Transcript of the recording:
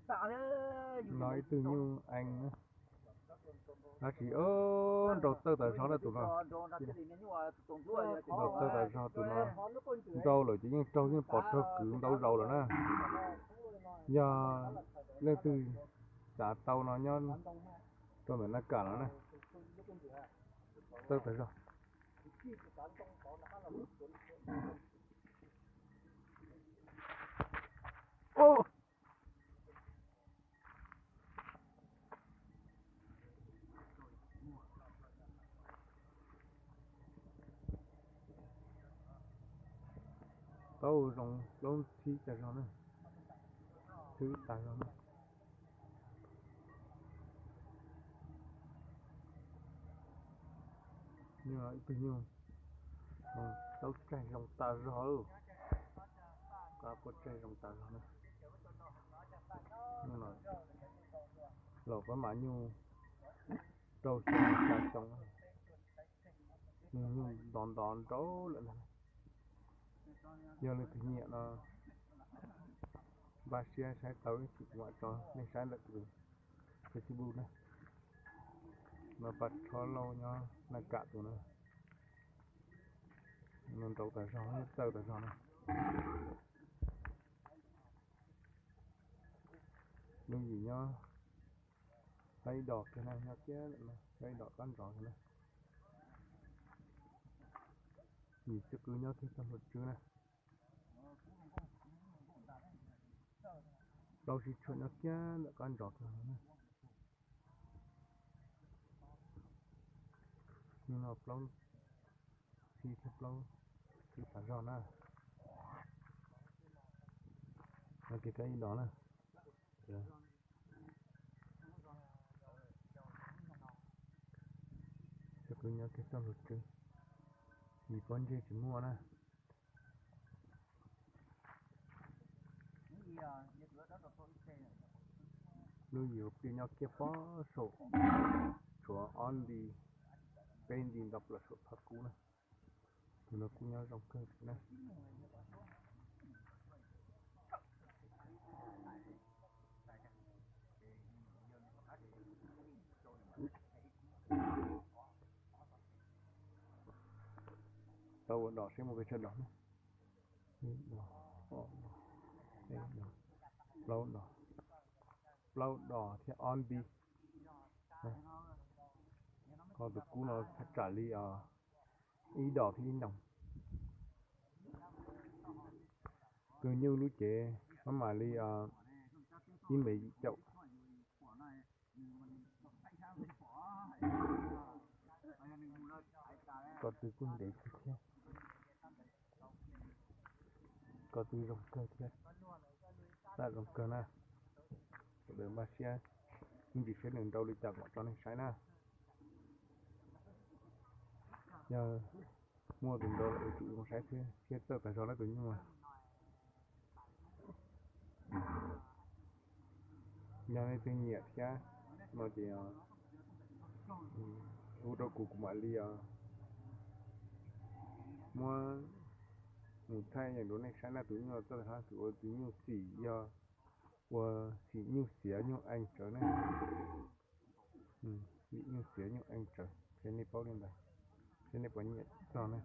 No ib tug nyuj ees na. Tab sis nrau txawj tas zog na tus no. Nrau txawj tas zog tus no. Nrau lawm ces yeej raug, yeej pom raug kwv ntau zaus lawm na. Yog leej twg xav tau no nyob rau ntawm Naj Kam no na. Txawj tas zog. Tau zoo plaub txhib tas zog na. Txhib tas zog na. Nyuj no ib tug nyuj tau tsaig zoo tas zog lawm. Qab puab tsaig zoo tas zog na. Nyuj no los pab mam nyuj rau xyoo xya xyoo, nyuj ntov ntov nraud lawm ntag. Yog leej twg nyiam no npaj siab saib tau ib chim kuv mam tso nej saib ntawm tus Facebook na. No pab tshob lauj nyob Naj Kam tus na. No nrau tas zog, txawj tas zog na. Lub yim nyob sab ib dos kiag na, nyob kiag ntawm no sab ib dos qab ntsov kiag na. Yim coj kwv nyob kiag txog hauv tswb na. Plaub sib tshuam nyob kiag ntawm qab ntsov kiag no na. Nyuj no plaub txhib thiab plaub txhib tas zog na. No kiag sab ib dos na. Coj kwv nyob kiag txog hauv tswb, yim pob ntseg tsis muaj na. Lub yim ua pliaj nyob kiag pob saum, tshuav ob nti peb nti nto plaws saum thaj kub na. Tus no kuj nyob zoo kawg na. Tau ua dos seb muaj pes tsawg dos na. Ib dos, ob dos, peb dos, plaub dos, plaub dos thiab ob nti. Ho tus kub no thaj tsam li ib dos thiab ib noog. Tus nyuj lub cev maj mam li ib mev yim caum. Ko tw kuj ntev kawg thiab. Ko tw zoo kawg thiab. Tab zoo kawg na. Sawv daws npaj siab, ib ntsis seb nws nrau li cas mam tso nej saib na. Yog muaj tus nrau lawm yuav tsum zoo saib thiab, thiab txawj tas zog na tus nyuj. Yog leej twg nyiam thiab no ces hu rau kuv, kuv mam li muab mus thaij yeem rau nej saib na. Tus nyuj txawj hab, tus ua tus nyuj xim yog ua xim nyuj xiav nyuj ees tsawv na. Xim nyuj xiav nyuj ees tsawv, seb nej paub li ntawd, seb nej puas nyiam txog na.